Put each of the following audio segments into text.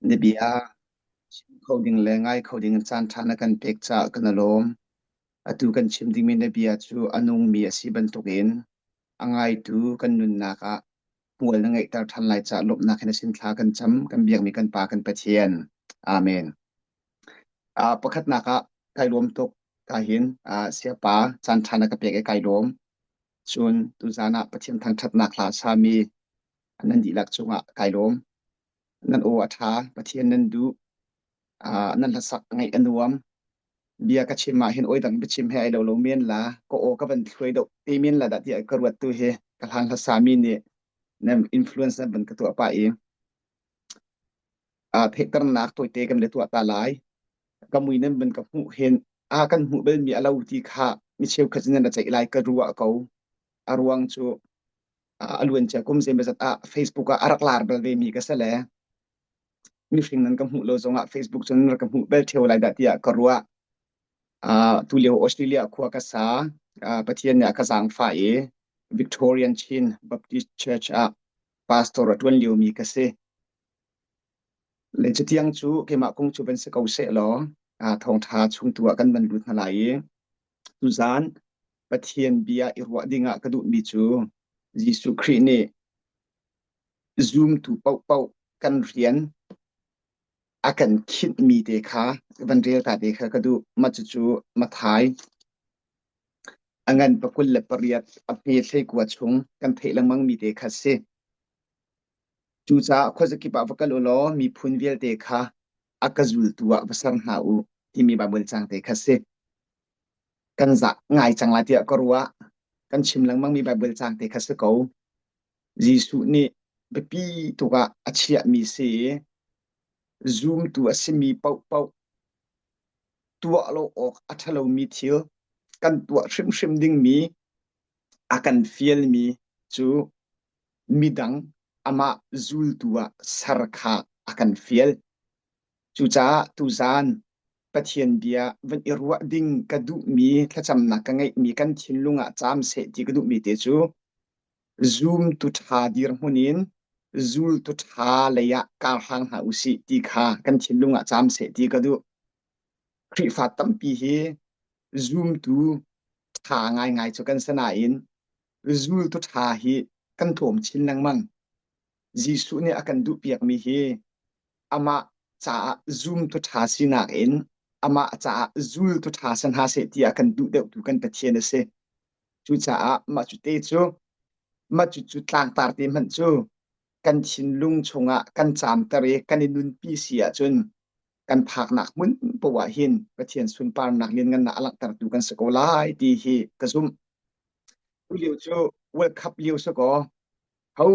Na bia chim kho ding le ngai kho ding in caan ṭha na kan pek caah kan i lawm. Atu kan chim dingmi na bia cu a nungmi a si bantukin a ngaitu kan nunnak ah hmual na ngeihter ṭhan lai caah lawmhnak in a sin thla kan cam. Kan biakmi kan Pa kan Pathian. Amen. Pakhatnak ah kai lawm tuk ka hin siapa caan ṭha na ka pek i kai lawm. Cun tuzaan ah Pathian thangṭhatnak hla sami nan dihlak cungah kai lawm. Nan aw a ṭha, Pathian nan duh, nan hlasak ngaih a nuam. Bia ka chim ah hin oi dang biachim he ai lo lo men la, ka aw ka van thluai deuh te men la dah tiah ka ruat tu hi ka hlan hlasa mi nih nan influence nan van ka tuah pah i theihternak tawite kan le tuah ta lai. Ka mui nan van ka hmuh hin a kan hmuh belmi a lo ti kha mi cheukhat nan ra ceih lai ka ruah ko. A ruang cu a luancia kum zeimawzat ah Facebook ah a rak lar bal ve mi ka si le mihring nan ka hmuh lo zongah Facebook cun rak ka hmuh bel theo lai dah tiah ka ruah. Tu lio Australia khua ka sa. Pathian nih a ka zaangfah i Victorian Chin Baptist Church ah pastor a ṭuan liomi ka si. Le cutiang cu keimah kong cu van si ko seh law thawngṭha chung tu ah kan van lut hna lai i tuzaan Pathian bia i ruah dingah ka duhmi cu Jesuh Khrih nih zumtu paohpaoh kan rian a kan khinhmi te kha van rel ta te kha ka duh. Mah cucu Matthai a ngan pakul le pariat a hme hleikua chung kan theih lengmangmi te kha si. Cucaah khuazakip ah va kal u law miphun vialte kha a ka zultu ah va ser hna u timi Baibal caang te kha si. Kan zah ngai cang lai tiah ka ruah. Kan chim lengmangmi Baibal caang te kha si ko. Jesuh nih biapi tuk ah a chiahmi si i zumtu a simi paohpaoh tuah lo awk a ṭhalomi thil kan tuah hrimhrim dingmi a kan fialmi cu midang amah zultu ah ser kha a kan fial. Cucaah tuzaan Pathian bia van i ruah ding ka duhmi thlacamnak ka ngeihmi kan thinlung ah caam seh ti ka duhmi te cu zumtu ṭha dirhmun in zultu ṭha lei ah kar hlang hna usih ti kha kan thinlung ah caam seh ti ka duh. Khrihfa tampi hi zumtu ṭha ngaingai cu kan si nain zultu ṭha hi kan tlawm chin lengmang. Jesuh nih a kan duhpiakmi hi amah caah zumtu ṭha sinak in amah caah zultu ṭha si hna seh ti a kan duh deuhtu kan Pathian a si. Cucaah mah cu te cu mah cucu tlangtar te hmanh cu kan thinlung chungah kan caamter i kan i nunpi si ahcun kan phaknak hmun poah ah hin Pathian sunparnak lianngannak a langhtertu kan si ko lai ti hi ka zumh. Tu lio cu World Cup lio si kaw ho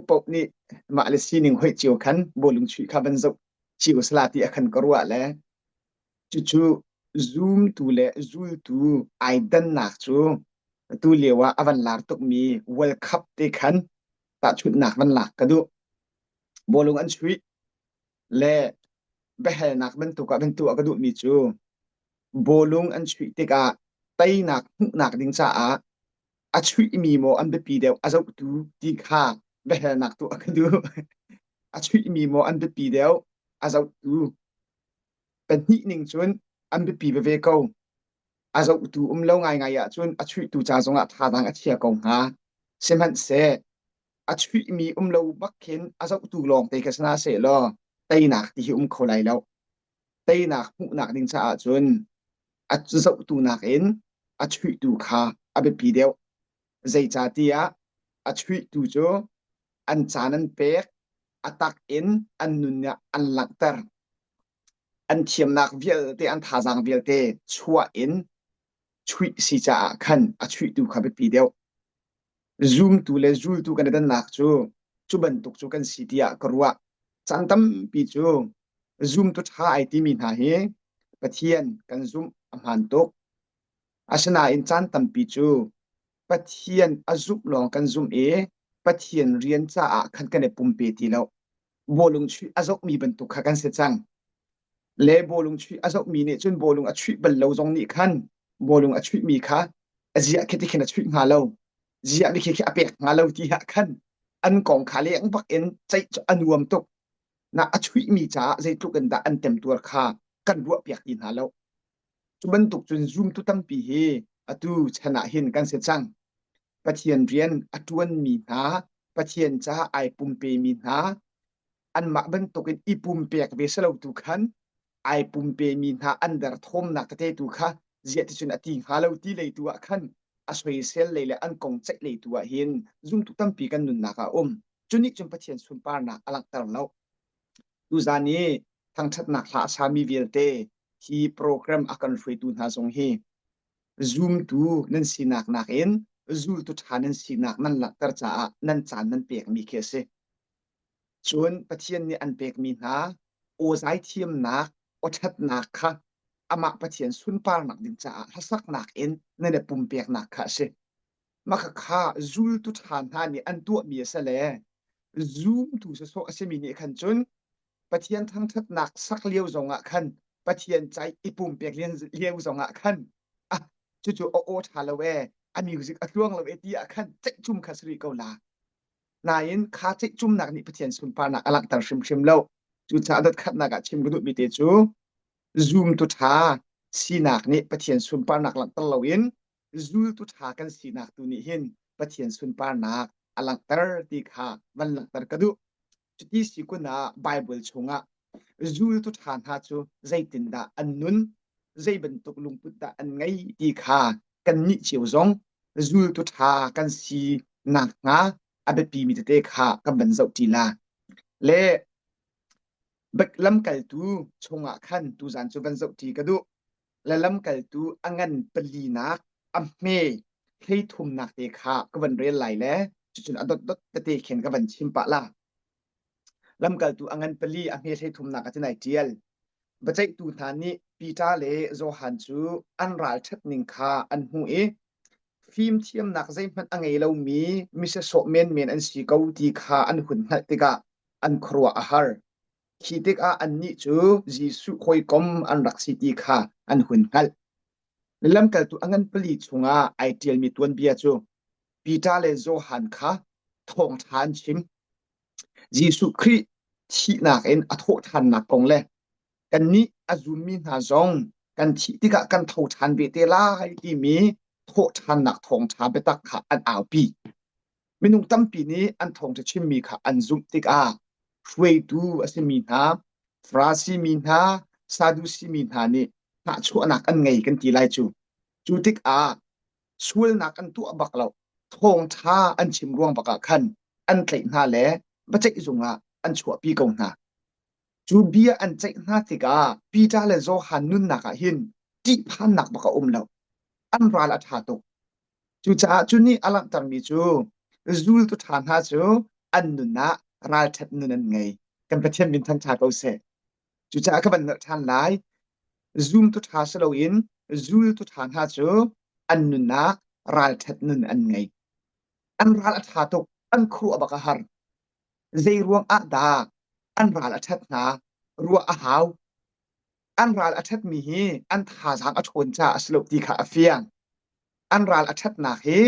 paoh nih mah le sining hoih cio khan bawlung chuih kha van zoh cio sala ti a khan ka ruah le cucu zumtu le zultu ai dannak cu tu lio ah a van lar tukmi World Cup te khan tahchunhnak van lak ka duh. Bawlung an chuih le biahalnak bantuk ah van tuah ka duhmi cu bawlung an chuih tikah teinak hmuhnak ding caah a chuihmi maw an biapi deuh a zohtu ti kha biahalnak tuah ka duh. A chuihmi maw an biapi deuh a zohtu. Pahnih ning cun an biapi veve ko. A zohtu um lo ngaingai ahcun a chuihtu ca zongah thazaang a chia ko hnga. Sihmanhseh a chuihmi um lo bak khin a zohtu lawng te kha si hna seh law teinak ti hi um kho lai lo. Teinak hmuhnak ding caah cun a zohtu nakin a chuihtu kha a biapi deuh. Zeicahtiah a chuihtu cu an caan an pek, a tak in an nun ah an langhter. An thiamnak vialte, an thazaang vialte chuah in chuih si caah khan a chuihtu kha biapi deuh. Zumtu le zultu kan i dannak cu cu bantuk cu kan si tiah ka ruah. Caan tampi cu zumtu ṭha ai timi hna hi Pathian kan zumh a hmaan tuk. Asinain caan tampi cu Pathian a zumh lawng kan zumh i Pathian rian caah khan kan i pumpe ti lo. Bawlung chuih a zohmi bantuk kha kan si cang. Le bawlung chuih a zohmi nih cun bawlung a chuih bal lo zong nih khan bawlung a chuihmi kha a ziah khi ti khin a chuih hnga lo. Ziah mi khi khi a pek hnga lo ti ah khan an kong kha leng bak in ceih cu a nuam tuk. Na a chuihmi caah zeitluk in dah an temtuar kha kan ruahpiak ti hna lo. Cu bantuk cun zumtu tampi hi atu chan ah hin kan si cang. Pathian rian a ṭuanmi hna, Pathian caah ai pumpemi hna, anmah bantukin i pumpek ve si lo tu khan ai pumpemi hna an derthawmnak tete tu kha ziah ti cun a ti hnga lo ti lei tu ah khan a soisel lei le an kong ceih lei tu ah hin zumtu tampi kan nunnak ah a um. Cu nih cun Pathian sunparnak a langhter lo. Tuzan i thangṭhatnak hla a sami vialte hi program a kan hruaitu hna zong hi zumtu nan sinak nakin zultu ṭha nan sinak nan langhter caah nan caan nan pekmi khi a si. Cun Pathian nih an pekmi hna aw zaithiamnak, aw ṭhatnak kha amah Pathian sunparnak ding caah hlasaknak in nan i pumpeknak kha a si. Mah khakha zultu ṭha hna nih an tuahmi a si le zumtu sawsawh a simi nih khan cun Pathian thangṭhatnak sak lio zongah khan Pathian ca i pumpek lio zongah khan ah cucu a aw ṭha lo ee a music a tluang lo ee ti ah khan ceihcum kha si rih ko la. Nain kha ceihcumnak nih Pathian sunparnak a langhter hrimhrim lo. Cucaah dotkhatnak ah chim ka duhmi te cu zumtu ṭha sinak nih Pathian sunparnak langhter loin zultu ṭha kan sinak tu nih hin Pathian sunparnak a langhter ti kha van langhter ka duh. Cuti si kun ah Baibal chungah zultu ṭha hna cu zeitindah an nun, zei bantuk lungput dah an ngei ti kha kannih cio zong zultu ṭha kan si nakhnga a biapimi tete kha kan van zohṭi la. Le lamkaltu chungah khan tuzan cu van zohṭi ka duh. Le lamkaltu a ngan palinak a hme hleithumnak te kha ka van rel lai le cucun a dotdot tete khin ka van chim pah la. Lamkaltu a ngan pali a hme hleithumnak ah cun ai ṭial. Biaceihtu hna nih Peter le Johan cu an ralṭhat ning kha an hmuh i fimthiamnak zeihmanh a ngei lomi misasawh menmen an si ko ti kha an hun hngalh tikah an khuaruah a har. Khi tikah annih cu Jesuh hawikom an rak si ti kha an hun hngalh. Lamkaltu a ngan pali chungah ai ṭialmi tuanbia cu Peter le Johan kha thawngṭha an chim. Jesuh Khrih thihnak in a thawhṭhannak kong le kannih a zummi hna zong kan thih tikah kan tho ṭhan ve te lai timi thawhṭhannak thawngṭha biatak kha an aupi. Minung tampi nih an thawngṭha chimmi kha an zumh tikah hruaitu a simi hna, Farasi mi hna, Sadusi mi hna nih hnahchuahnak an ngei kan ti lai cu. Cu tikah sualnak an tuah bak lo, thawngṭha an chim ruang bak ah khan an tlaih hna le biaceih zung ah an chuahpi ko hna. Cu bia an ceih hna tikah Peter le Johan nunnak ah hin ṭihphannak bak a um lo. An ral a ṭha tuk. Cucaah cu nih a langhtermi cu zultu ṭha hna cu an nun ah ralṭhat nun an ngei. Kan Pathian min thangṭha ko seh. Cucaah ka van nolh ṭhan lai. Zumtu ṭha si loin zultu ṭha hna cu an nun ah ralṭhat nun an ngei. An ral a ṭha tuk, an khuaruah bak a har. Zei ruang ah dah an ral a ṭhat hna? Ruah a hau. An ral a ṭhatmi hi an thazaang a ṭhawn caah a si lo ti kha a fiang. An ral a ṭhatnak hi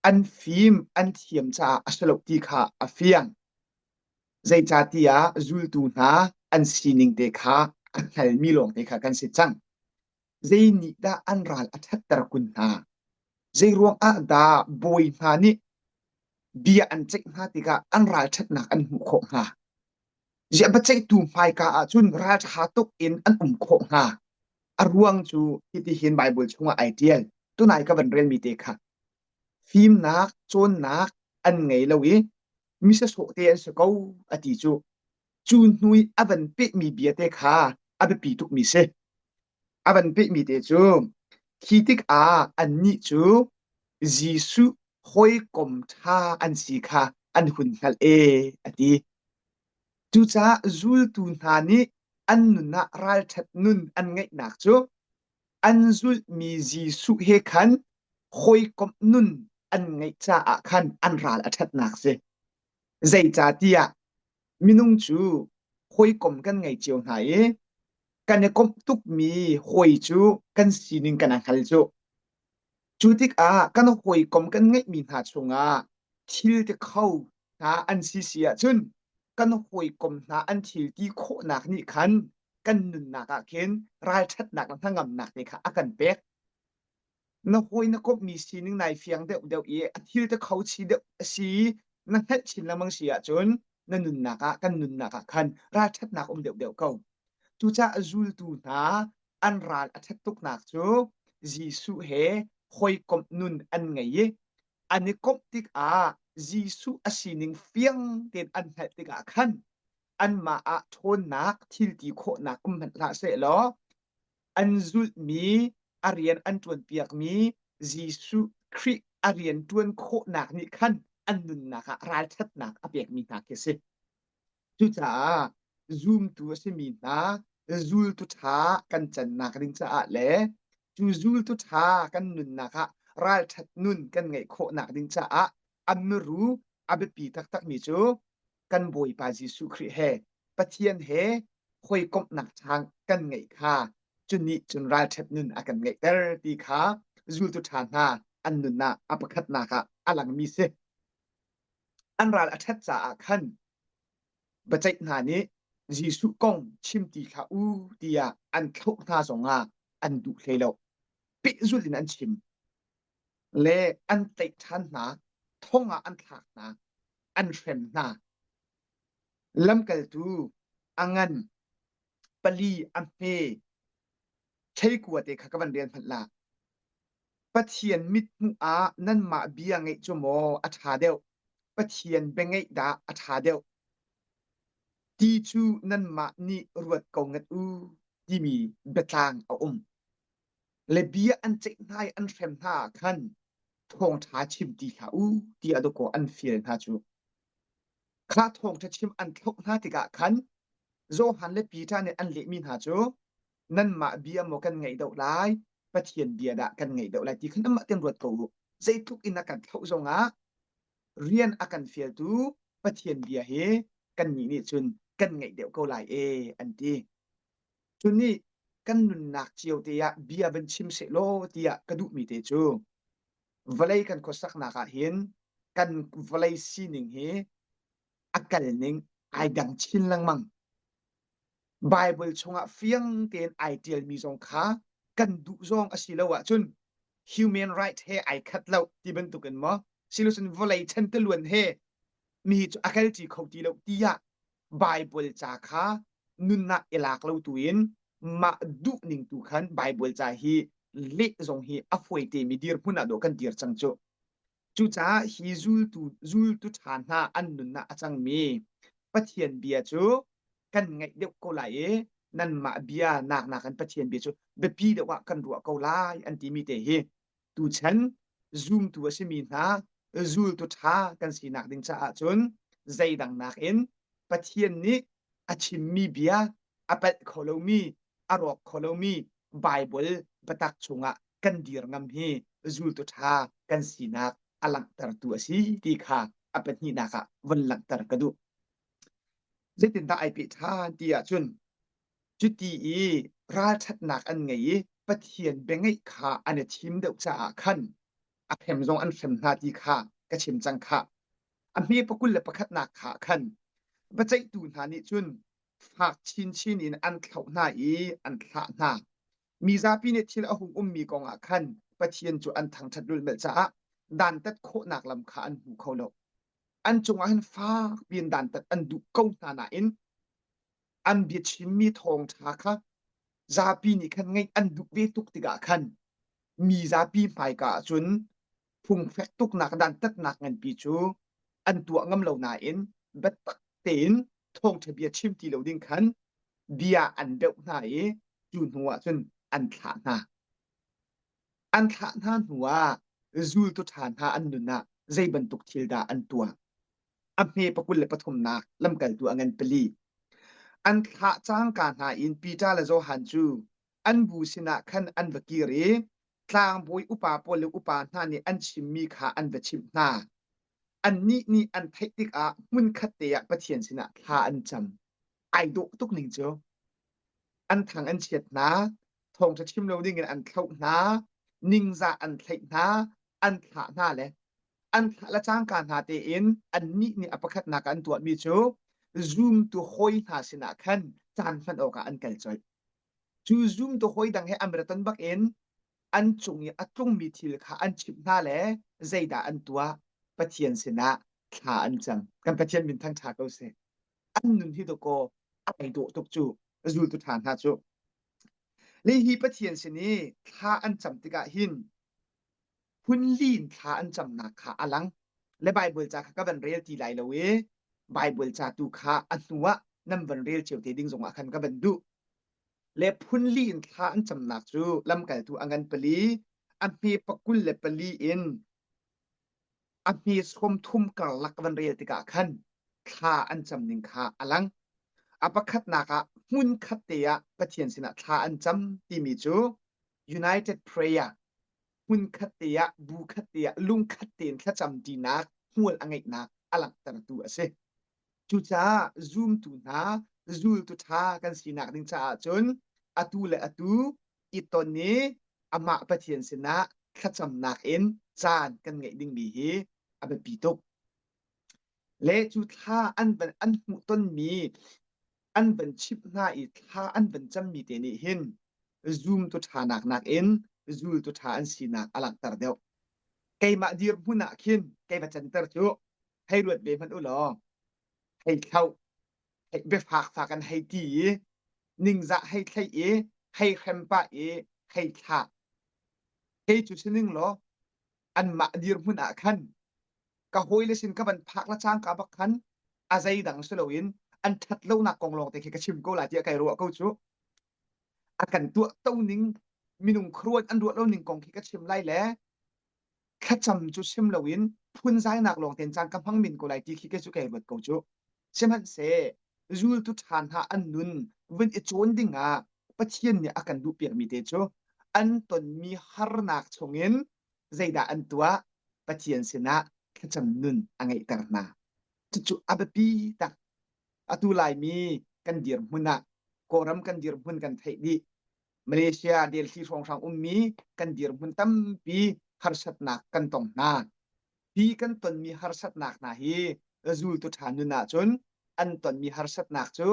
an fim, an thiam caah a si lo ti kha a fiang. Zeicahtiah zultu hna an sining te kha a hngalmi lawngte kha kan si cang. Zei nih dah an ral a ṭhatter kun hna? Zei ruangah dah bawi hna nih bia an ceih hna tikah an ralṭhatnak an hmuh khawh hnga? Ziah biaceihtu hmaika ah cun ralṭha tuk in an um khawh hnga? A ruang cu hitihin Baibal chungah ai ṭial. Tunai ka van relmi te kha. Fimnak, cawnnak an ngei lo i misasawh te an si ko a ti cu. Cu hnu i a van pehmi bia te kha a biapi tukmi si. A van pehmi te cu khi tikah annih cu Jesuh hawikom ṭha an si kha an hun hngalh e a ti. Cucaah zultu hna nih an nun ah ralṭhat nun an ngeihnak cu an zulhmi Jesuh he khan hawikomh nun an ngeih caah khan an ral a ṭhatnak si. Zeicahtiah minung cu hawikom kan ngei cio hna i kan i komh tukmi hawi cu kan sining kan i hngal cu. Cu tikah kan hawikom kan ngeihmi hna chungah thil ti kho hna an si si ahcun. Kan hawikom hna an thil ti khawhnak nih khan kan nunnak ah khin ralṭhatnak le hnangamnak te kha a kan pek. Na hawi na komhmi sining nai fiang deuhdeuh i a thil te kho chi deuh a si na hngalh chin lengmang si ahcun na nunnak ah kan nunnak ah khan ralṭhatnak um deuhdeuh ko. Cucaah zultu hna an ral a ṭhat tuknak cu Jesuh he hawikomh nun an ngei i an i komh tikah Jesuh a sining fiang tein an hngalh tikah khan anmah ah ṭhawnnak thil ti khawhnak um hmanh hlah sehlaw an zulhmi a rian an ṭuanpiakmi Jesuh Khrih a rian ṭuan khawhnak nih khan an nunnak ah ralṭhatnak a pekmi hna khi a si. Cucaah zumtu a simi hna zultu ṭha kan cannak ding caah le cu zultu ṭha kan nunnak ah ralṭhat nun kan ngeih khawhnak ding caah a miru a biapi taktakmi cu kan Bawipa Jesuh Khrih he Pathian he hawikomhnak ṭha kan ngeih kha cu nih cun ralṭhat nun a kan ngeihter ti kha zultu ṭha hna an nun ah a pakhatnak ah a langmi si. An ral a ṭhat caah khan biaceih hna nih Jesuh kong chim ti hlah u tiah an thlauh hna zongah an duh hlei lo. Pehzulh in an chim le an tlaih ṭhan hna, thong ah an thlak hna, an hrem hna. Lamkaltu a ngan pali a hme thleikua te kha ka van rel hmanh la. Pathian mithmuh ah nanmah bia ngeih cu maw a ṭha deuh, Pathian bia ngeih dah a ṭha deuh ti cu nanmah nih ruat ko ngat u timi biatlang a um. Le bia an ceih hna i an hrem hna ah khan thawngṭha chim ti hlah u tiah dawkaw an fial hna cu. Kha thawngṭha chim an thlauh hna tikah khan Johan le Peter nih an lehmi hna cu nanmah bia maw kan ngaih deuh lai Pathian bia dah kan ngaih deuh lai ti khan amah ten ruat ko u. Zeitluk in a kan thlauh zongah rian a kan fialtu Pathian bia hi kannih nih cun kan ngaih deuh ko lai e an ti. Cu nih kan nunnak cio te ah bia van chim sehlaw tiah ka duhmi te cu vawlei kan khuasaknak ah hin kan vawlei sining hi a kal ning ai dang chin lengmang. Bible chungah fiang tein ai ṭialmi zong kha kan duh zong a si lo ahcun human right he ai khat lo ti bantukin maw silocun vawlei chantiluan he mi cu a kalṭi kho ti lo tiah Bible ca kha nunnak i lak lo tu in mah duh ning tu khan Bible ca hi leh zong hi a fawi temi dirhmun ah dawh kan dir cang cu. Cucaah hi zultu zultu ṭha hna an nunnak a cangmi Pathian bia cu kan ngaih deuh ko lai i nanmah bia nak nakin Pathian bia cu biapi deuh ah kan ruah ko lai an timi te hi tuchan zumtu a simi hna zultu ṭha kan sinak ding caah cun zeidang nakin Pathian nih a chimmi bia a palh kho lomi a rawk kho lomi Baibal biatak chungah kan dir ngam hi zultu ṭha kan sinak a langhtertu a si ti kha a pahnihnak ah von langhter ka duh. Zeitindah ai peh ṭhan ti ahcun cuti i ralṭhatnak an ngei i Pathian biangeih kha an i thim deuh caah khan a hrem zong an hrem hna ti kha ka chim cang khah. A hme pakul le pakhatnak kha khan biaceihtu hna nih cun fak chinchin in an thlauh hna i an thlah hna. Mizapi nih thil a hung ummi kong ah khan Pathian cu an thangṭhat lulhmalh caah dantat khawhnak lam kha an hmu kho lo. An cungah hin fak piin dantat an duh ko hna nain an biachimmi thawngṭha kha zapi nih khan ngaih an duh ve tuk tikah khan mi zapi hmaika ah cun phungfek tuknak dantatnak nganpi cu an tuah ngam lo nain biatak tein thawngṭha bia chim ti lo ding khan bia an beuh hna i cu hnu ah cun an thlah hna. An thlah hna hnu ah zultu ṭha hna an nun ah zei bantuk thil dah an tuah? A hme pakul le pathumnak lamkaltu a ngan pali. An thlah cangka hna in Peter le Johan cu an bu sinah khan an va kir i tlangbawi upa pawl le upa hna nih an chimmi kha an va chimh hna. Annih nih an theih tikah hmunkhat te ah Pathian sinah thla an cam. Ai dawh tuk ning cu. An thang an chiat hna, thawngṭha chim lo dingin an thloh hna, ningzah an thlaih hna, an thlah hna le an thlah le cangka hna tein annih nih a pakhatnak ah an tuahmi cu. zumtu hawi hna sinah khan caan hman awkah an kal colh. Cu zumtu hawi dang he an ra ton bakin an cung i a tlungmi thil kha an chimh hna le zeidah an tuah? Pathian sinah thla an cam. Kan Pathian min thangṭha ko seh. An nun hi dawkaw ai dawh tuk cu zultu ṭha hna cu. Le hi Pathian sin i thla an cam tikah hin phunli in thla an camnak kha a lang. Le Baibal ca kha ka van rel ti lai lo i Baibal ca tu kha a hnu ah nan van rel cio te ding zongah khan ka van duh. Le phunli in thla an camnak cu lamkaltu a ngan pali, a hme pakul le pali in a hme 30 karlak van rel tikah khan thla an cam ning kha a lang. A pakhatnak ah hmunkhat te ah Pathian sinah thla an cam timi cu United Prayer hmunkhat te ah bu khat te ah lungkhat tein thlacam ṭinak hmual a ngeihnak a langhtertu a si. Cucaah zumtu hna zultu ṭha kan sinak ding caah cun atu le atu i ton i amah Pathian sinah thlacamnak in caan kan ngeih dingmi hi a biapi tuk. Le cu thla an van an hmuh tonmi an van chimh hna i thla an van cammi te nih hin zumtu ṭhanak nakin zultu ṭha an sinak a langhter deuh. Keimah dirhmun ah khin kei va canter cu hei ruat ve hmanh u law hei thlauh hei biafak fak an hei ti i ningzah hei thlaih i hei hrem pah i hei thlah kei cu sining law anmah dirhmun ah khan ka hawile sin ka van phak la cangka bak khan a zeidang si loin an ṭhat lonak kong lawng te khi ka chim ko lai tiah kai ruah ko cu. A kan tuah to ning minung khuaruat an ruah lo ning kong khi ka chim lai le thlacam cu chim loin phunzainak lawng ten caan ka hmang min ko lai ti khi kei cu kai ruat ko cu. Sihmanhseh zultu ṭha hna an nun vun i cawn ding ah Pathian nih a kan duhpiakmi te cu an tonmi harnak chungin zeidah an tuah? Pathian sinah thlacam nun a ngeihter hna. Cucu a biapi tak. Atu Laimi kan dirhmun ah Kawlram kan dirhmun kan theih dih. Malaysia Delhi hrawnghrang ummi kan dirhmun tampi harsatnak kan tong hna. Hi kan tonmi harsatnak hna hi zultu ṭha nun ahcun an tonmi harsatnak cu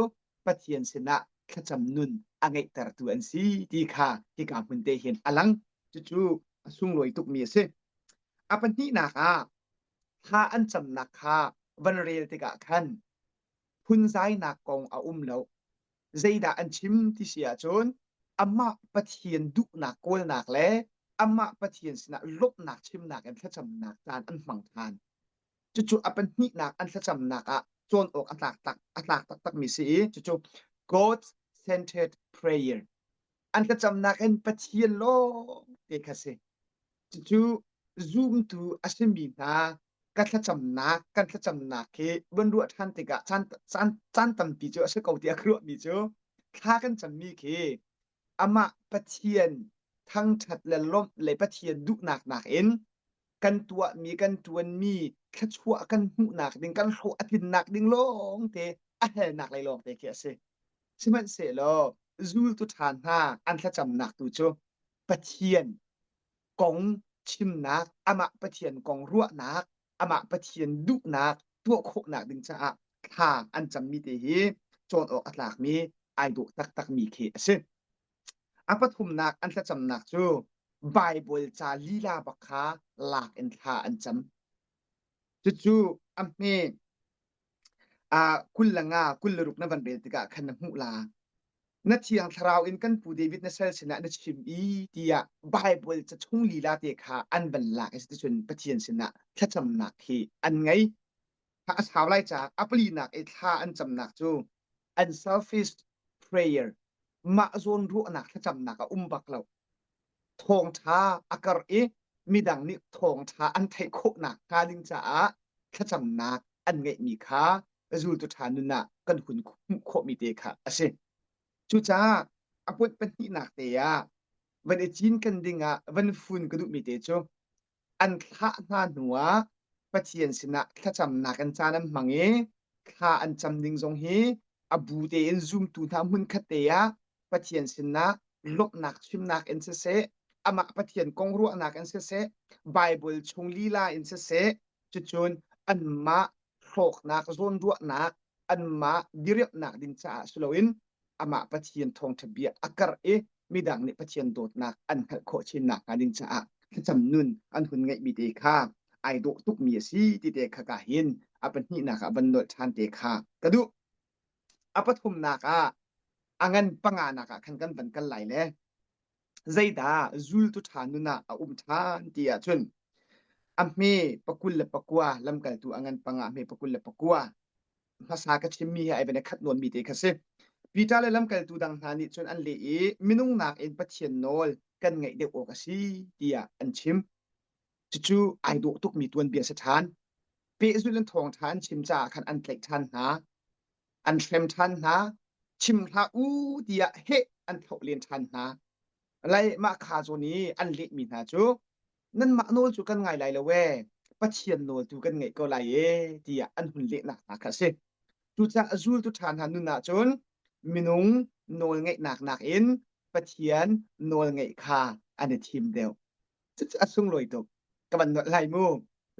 Pathian sinah thlacam nun a ngeihtertu an si ti kha hika hmun te hin a lang. Cucu a sunglawi tukmi a si. A pahnihnak ah thla an camnak kha van rel tikah khan phunzainak kong a um lo. Zeidah an chim ti si ahcun amah Pathian duhnak kawlnak le amah Pathian sinah lawmhnak chimnak in thlacamnak caan an hmang ṭhan. Cucu a pahnihnak an thlacamnak ah cawn awk a tlak tak a tlak taktakmi si i cucu God-centered prayer. An thlacamnak in Pathian lawng te kha si. Cucu zumtu a simi hna ka thlacamnak kan thlacamnak hi van ruah ṭhan tikah caan caan caan tampi cu a si ko tiah ka ruahmi cu thla kan cammi khi amah Pathian thangṭhat le lawmh le Pathian duhnak nakin kan tuahmi kan ṭuanmi thluachuah kan hmuhnak ding kan hlawh a tlinnak ding lawngte a halnak lei lawngte khi a si. Sihmanhsehlaw zultu ṭha hna an thlacamnak tu cu Pathian kong chimnak, amah Pathian kong ruahnak, amah Pathian duhnak tuah khawhnak ding caah thla an cammi te hi cawn awk a tlakmi ai dawh taktakmi khi a si. A pathumnak an thlacamnak cu Baibal ca lila bak kha lak in thla an cam. Cucu a hme 25 26 na van rel tikah khan na hmuh la. Na thiang thlarau in kan pu David na sal sinah na chim i tiah Baibal ca chung lila te kha an van lak i cuticun Pathian sinah thlacamnak hi an ngei. A sau lai caah a palinak i thla an camnak cu unselfish prayer mah zawn ruahnak thlacamnak a um bak lo. Thawngṭha a karh i midang nih thawngṭha an theih khawhnak hnga ding caah thlacamnak an ngeihmi kha zultu ṭha nun ah kan hun hmuh khawhmi te kha a si. Cucaah a puat pahnihnak te ah van i cinken ding ah van fun ka duhmi te cu an thlah hna hnuah Pathian sinah thlacamnak in caan an hmang i thla an cam ding zong hi a bu tein zumtu hna hmunkhat te ah Pathian sinah lawmhnak chimnak in siseh, amah Pathian kong ruahnak in siseh, Baibal chung lila in siseh, cucun anmah hlawknak zawnruahnak. anmah diriamhnak ding caah si loin amah Pathian thawngṭha bia a karh i midang nih Pathian dawtnak an hngalh khawh chin nakhnga ding caah thlacam nun an hun ngeihmi te kha ai dawh tukmi a si ti te kha ka hin a pahnihnak ah van nolh ṭhan te kha ka duh. A pathumnak ah a ngan panganak ah khan kan van kal lai le zeidah zultu ṭha nun ah a um ṭhan ti ahcun a hme pakul le pakua lamkaltu a ngan panga hme pakul le pakua hmasa ka chimmi he ai van i khat nawnmi te kha si. Peter le lamkaltu dang hna nih cun an leh i minung nakin Pathian nawl kan ngaih deuh awk a si tiah an chim. Cucu ai dawh tukmi tuanbia si ṭhan. Pehzulh in thawngṭha an chim caah khan an tlaih ṭhan hna. An hrem ṭhan hna. Chim hlah u tiah heh an thlauh len ṭhan hna. Lai mah kha zawn i an lehmi hna cu nanmah nawl cu kan ngai lai lo ee, Pathian nawl tu kan ngaih ko lai ee tiah an hun lehnak hna kha a si. Cucaah zultu ṭha hna nun ahcun minung nawl ngeihnak nakin Pathian nawl ngeih kha an i thim deuh. Cucu a sunglawi tuk. Ka van nolh lai mu.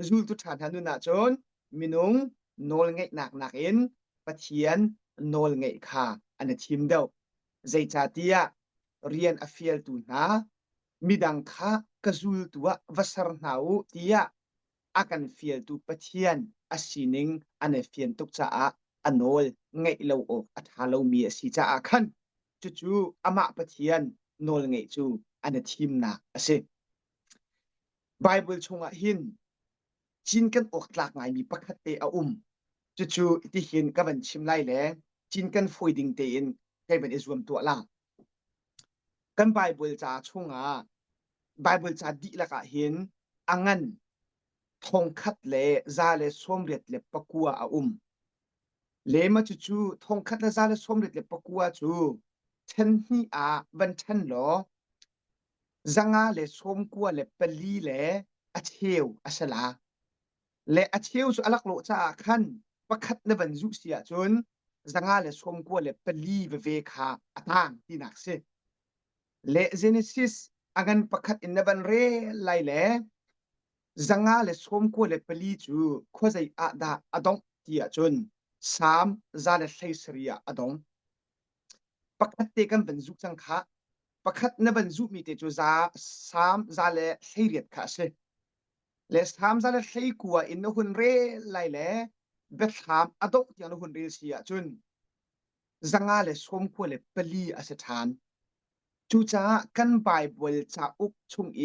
Zultu ṭha hna nun ahcun minung nawl ngeihnak nakin Pathian nawl ngeih kha an i thim deuh. Zeicahtiah rian a fialtu hna midang kha ka zultu ah va ser hna u tiah a kan fialtu Pathian a sining an i fian tuk caah a nawl ngaih lo awk a ṭha lomi a si caah khan cucu amah Pathian nawl ngeih cu an i thimnak a si. Baibal chungah hin cinken awk tlak ngaimi pakhat te a um. Cucu tihin ka van chim lai le cinken fawi ding tein kai van i zuam tuah la. Kan Baibal ca chungah Baibal ca dihlak ah hin a ngan thongkhat le 189 a um. Lema cucu thongkhat le 189 cu ṭhen hnih ah van ṭhen law 594 le a cheu a si la. Le a cheu cu a laklawh caah khan pakhat na van zuh si ahcun 594 veve kha a tang tinak si. Le Genesis a ngan pakhat in na van rel lai le 594 cu khuazei ah dah a dongh ti ahcun Salm 117 ah a dong. Pakhat te kan van zuh cang khah. Pakhat na van zuhmi te cu za Salm 118 kha a si. Le Salm 119 in na hun rel lai le biathlam a dongh tiang na hun rel si ahcun 594 a si ṭhan. Cucaah kan Baibal cauk chung i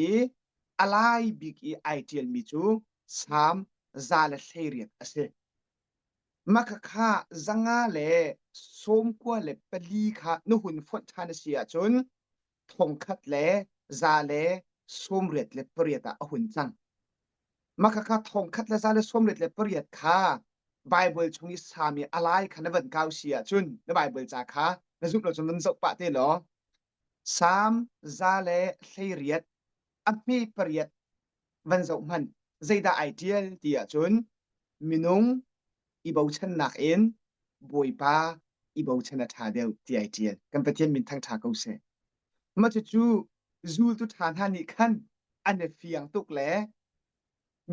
a lai bik i ai ṭialmi cu Salm 118 a si. Mah khakha 594 kha na hun fonh ṭhan a si ahcun 1188 ah a hun cang. Mah khakha 1188 kha Baibal chung i sami a lai kha na van kau si ahcun na Baibal ca kha na zumh lo cun van zoh pah te law Salm 118 a hme pariat van zoh hmanh zeidah ai ṭial ti ahcun minung i bochannak in Bawipa i bochan a ṭha deuh ti ai ṭial. Kan Pathian min thangṭha ko seh. Mah cucu zultu ṭha hna nih khan an i fiang tuk le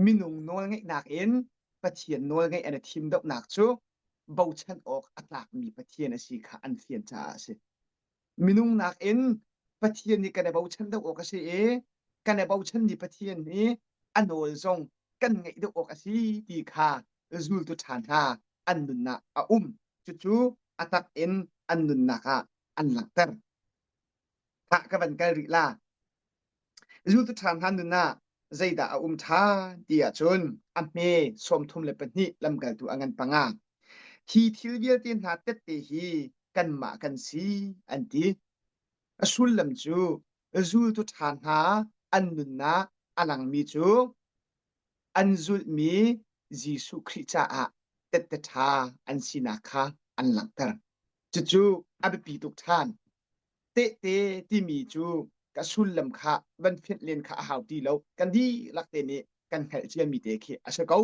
minung nawlngeihnak in Pathian nawlngeih an i thim deuhnak cu bochan awk a tlakmi Pathian a si kha an fian caah a si. Minung nakin Pathian nih kan i bochan deuh awk a si i kan i bochanmi Pathian nih a nawl zong kan ngaih deuh awk a si ti kha zultu ṭha hna an nunnak a um. Cucu a tak in an nunnak ah an langhter. Khah ka van kal rih la. Zultu ṭha hna nun ah zeidah a um ṭhan ti ahcun a hme 32 lamkaltu a ngan panga. Hi thil vialte hna tette hi kanmah kan si an ti. A sullam cu zultu ṭha hna an nunnak a langmi cu an zulhmi Jesuh Khrih caah tette ṭha an sinak kha an langhter. Cucu a biapi tuk ṭhan. Tehte timi cu ka sullam kha van fenh len kha a hau ti lo. Kan dihlak te nih kan hngalh ciami te khi a si ko.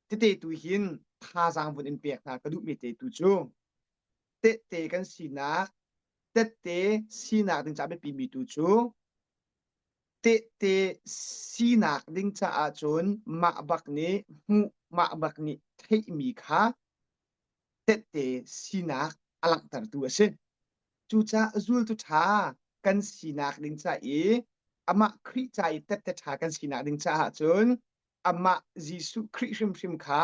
Tete tu hin thazaang vun in pek hna ka duhmi te tu cu tehte kan sinak tette sinak ding caah biapimi tu cu tehte sinak ding caah cun mah bak nih hmuh mah bak nih theihmi kha. Tehte sinak a langhtertu a si. Cucaah zultu ṭha kan sinak ding ca i amah Khrih ca i tehte ṭha kan sinak ding caah cun amah Jesuh Khrih hrimhrim kha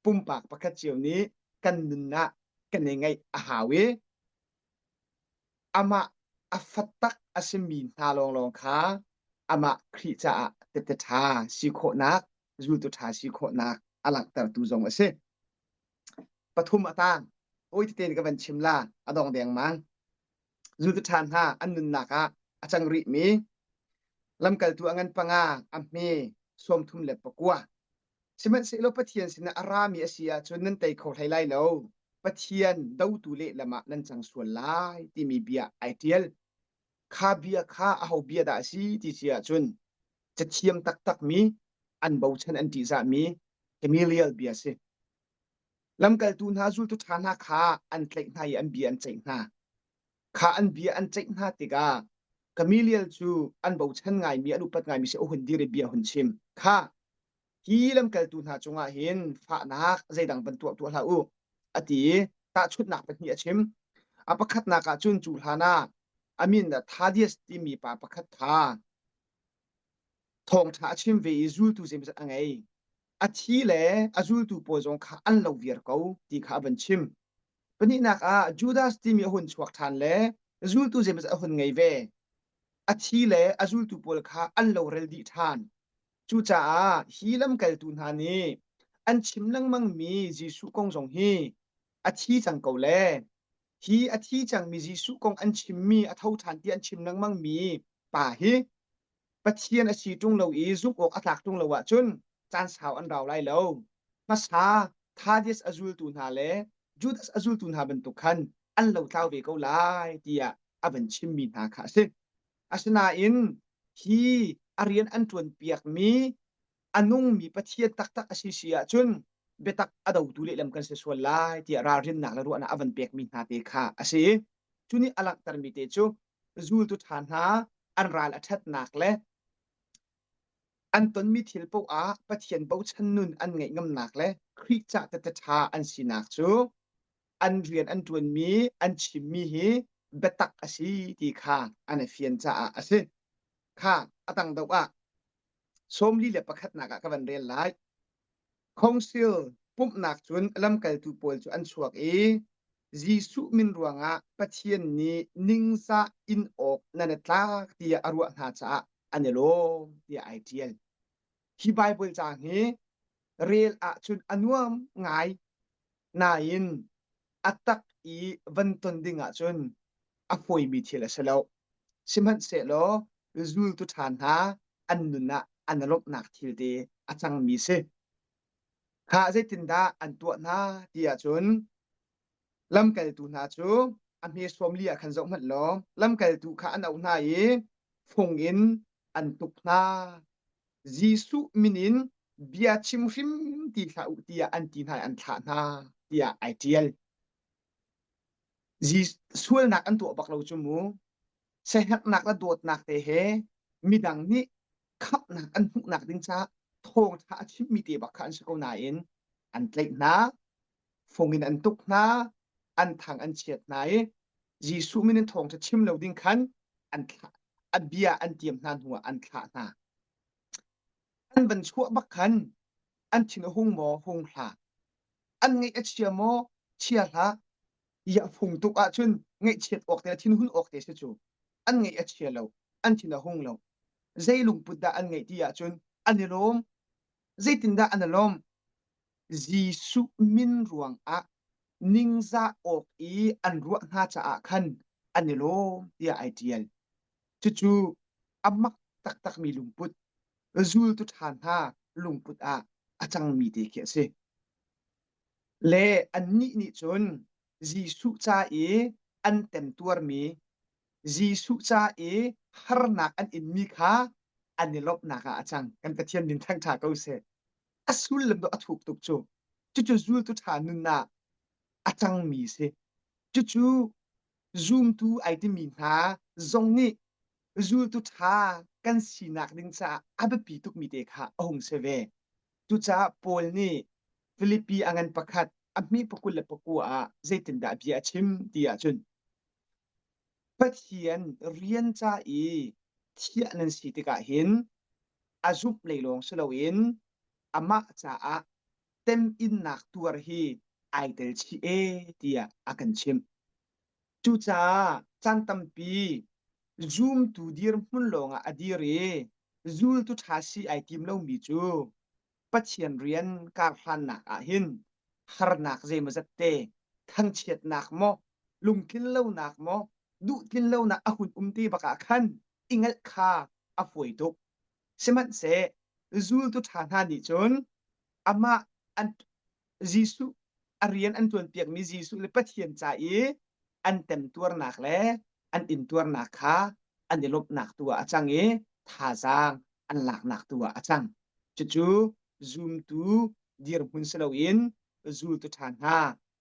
pumpak pakhat cio nih kan nun ah kan i ngeih a hau i amah a fatak a simi hna lawnglawng kha amah Khrih caah tehte ṭha si khawhnak, zultu ṭha si khawhnak a langhtertu zong a si. Pathum a tang. Tawi tete in ka van chim la, a dong dengmang. Zultu ṭha hna an nunnak ah a cang rihmi lamkaltu a ngan panga, a hme 39. Sihmanhsehlaw Pathian sinah a rami a si ahcun nan tei kho hlei lai lo. Pathian dotu lehlam ah nan cang sual lai timi bia ai ṭial. Kha bia kha aho bia dah a si ti si ahcun cathiam taktakmi an bochan an ṭihzahmi Gamaliel bia a si. Lamkaltu hna zultu ṭha hna kha an tlaih hna i an bia an ceih hna. Kha an bia an ceih hna tikah Gamaliel cu an bochan ngaimi an upat ngaimi si a hun dir i bia hun chim. Kha hi lamkaltu hna cungah hin fahnak zeidang van tuah tuah hlah u a ti i tahchunhnak pahnih a chim. A pakhatnak ah cun cu hlan ah a min Thaddeus timi pa pakhat kha thawngṭha a chim ve i zultu zeimawzat a ngei. A thi le a zultu pawl zong kha an lo viar ko ti kha a van chim. Pahnihnak ah Judas timi a hun chuak ṭhan le zultu zeimawzat a hun ngei ve. A thi le a zultu pawl kha an lo rel dih ṭhan. Cucaah hi lamkaltu hna nih an chim lengmangmi Jesuh kong zong hi a thi cang ko le hi a thi cangmi Jesuh kong an chimmi a tho ṭhan ti an chim lengmangmi pa hi Pathian a si ṭung lo i zumh awk a tlak ṭung lo ahcun caan sau an rau lai lo. Hmasa Thaddeus a zultu hna le Judas a zultu hna bantuk khan an lotlau ve ko lai tiah a van chimmi hna kha a si. Asinain hi a rian an ṭuanpiakmi a nungmi Pathian taktak a si si ahcun biatak a dotu lehlam kan si sual lai tiah ralrinnak le ruahnak a van pekmi hna te kha a si. Cu nih a langhtermi te cu zultu ṭha hna an ral a ṭhatnak le an tonmi thil paoh ah Pathian bochan nun an ngeih ngamnak le Khrih cah tete ṭha an sinak cu an rian an ṭuanmi an chimmi hi biatak a si ti kha an i fian caah a si. Kha a tang deuh ah 41 ah ka van rel lai. Council pumhnak cun lamkaltu pawl cu an chuak i Jesuh min ruangah Pathian nih ningzah in awk nan i tlak tiah a ruah hna caah an i lawm tiah ai ṭial. Hi Baibal caang hi rel ahcun a nuam ngai nain a tak i van ton ding ahcun a fawimi thil a si lo. Sihmanhsehlaw zultu ṭha hna an nun ah an lawmhnak thil te a cangmi si. Kha zeitindah an tuah hna ti ahcun lamkaltu hna cu a hme 40 ah khan zoh hmanh law lamkaltu kha an auh hna i fung in an tuk hna. Jesuh min in bia chim hrim ti hlah u tiah an ti hna i an thlah hna tiah ai ṭial. Sualnak an tuah bak lo cu mu. Siaherhnak le dawtnak te he midang nih khamhnak an hmuhnak ding caah thawngṭha a chimmi te bak kha an si ko nain an tlaih hna, fung in an tuk hna, an thang an chiat hna i Jesuh min in thawngṭha chim lo ding khan an thlah, a bia an tiam hna hnuah an thlah hna. An van chuah bak khan an thin a hung maw hung hlah, an ngaih a chia maw chia hlah, ya fung tuk ahcun ngaihchiat awk te thinhun awk te si cu an ngaih a chia lo an thin a hung lo zei lungput dah an ngeih ti ahcun an i lawm zeitindah an i lawm Jesuh min ruangah ningzah awk i an ruah hna caah khan an i lawm tiah ai ṭial cucu a mak taktakmi lungput zultu ṭha hna lungput ah a cangmi te khi a si Le annih nih cun Jesuh ca i an temtuarmi, Jesuh ca i harnak an inmi kha an i lawmhnak ah a cang. Kan Pathian min thangṭha ko seh. A sullam cu a thuk tuk cu. Cucu zultu ṭha nun ah a cangmi si. Cucu zumtu ai timi hna zong nih zultu ṭha kan sinak ding caah a biapi tukmi te kha a hung si ve. Cucaah Paul nih Filipi a ngan pakhat. A hmi pakul le pakua ah zeitindah bia a chim ti ahcun Pathian rian ca i thiah nan si tikah hin a zumh lei lawng si loin amah caah teminnak tuar hi ai tel chih e tiah a kan chimh. Cucaah caan tampi zumtu dirhmun lawngah a dir i zultu ṭha si ai tim lomi cu Pathian rian karhlannak ah hin harnak zeimawzat te, thangchiatnak maw, lungtlin lonak maw, duhtlin lonak a hun um ti bak ah khan i ngalh kha a fawi tuk. Sihmanhseh zultu ṭha hna nih cun amah an Jesuh a rian an ṭuanpiakmi Jesuh le Pathian ca i an temtuarnak le an intuarnak kha an i lawmhnak tu ah a cang i thazaang an laknak tu ah a cang. Cucu zumtu dirhmun si loin zultu ṭha hna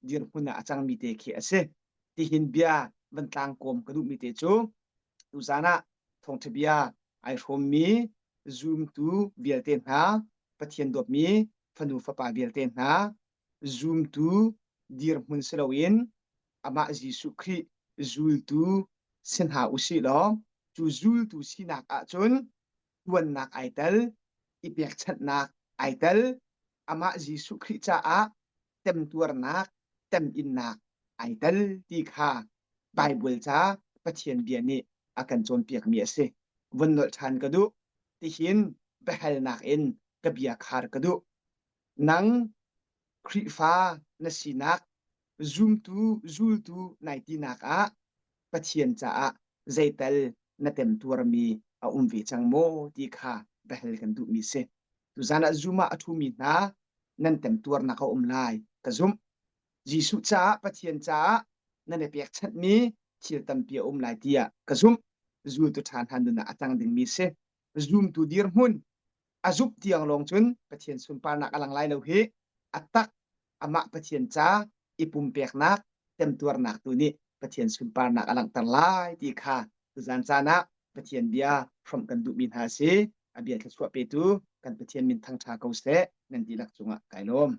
dirhmun ah a cangmi te khi a si. Tihin bia van tlangkawm ka duhmi te cu tuzan ah thawngṭha bia ai hrawmmi zumtu vialte hna Pathian dawtmi fanu fapa vialte hna zumtu dirhmun si loin amah Jesuh Khrih zultu si hna usih law cu zultu sinak ahcun tuannak ai tel, i pekchanhnak ai tel, amah Jesuh Khrih caah temtuarnak, teminnak ai tel ti kha Baibal ca Pathian bia nih a kan cawnpiakmi a si. Vun nolh ṭhan ka duh. Tihin biahalnak in ka bia khar ka duh. Nang Khrihfa na sinak, zumtu, zultu nai tinak ah Pathian caah zeital na temtuarmi a um ve cang maw ti kha biahal kan duhmi si. Tuzan ah Zoom ah a ṭhumi hna nan temtuarnak a um lai ka zumh. Jesuh caah Pathian caah nan i pekchanhmi thil tampi a um lai tiah ka zumh. Zultu ṭha hna nun ah a cang dingmi si. Zumtu dirhmun a zumh tiang lawng cun Pathian sunparnak a lang lai lo hi a tak amah Pathian ca i pumpeknak temtuarnak tu nih Pathian sunparnak a langhter lai ti kha tuzan caan ah Pathian bia hrawmh kan duhmi hna a si. A bia thluachuah petu kan Pathian min thangṭha ko seh nan dihlak cungah kai lawm.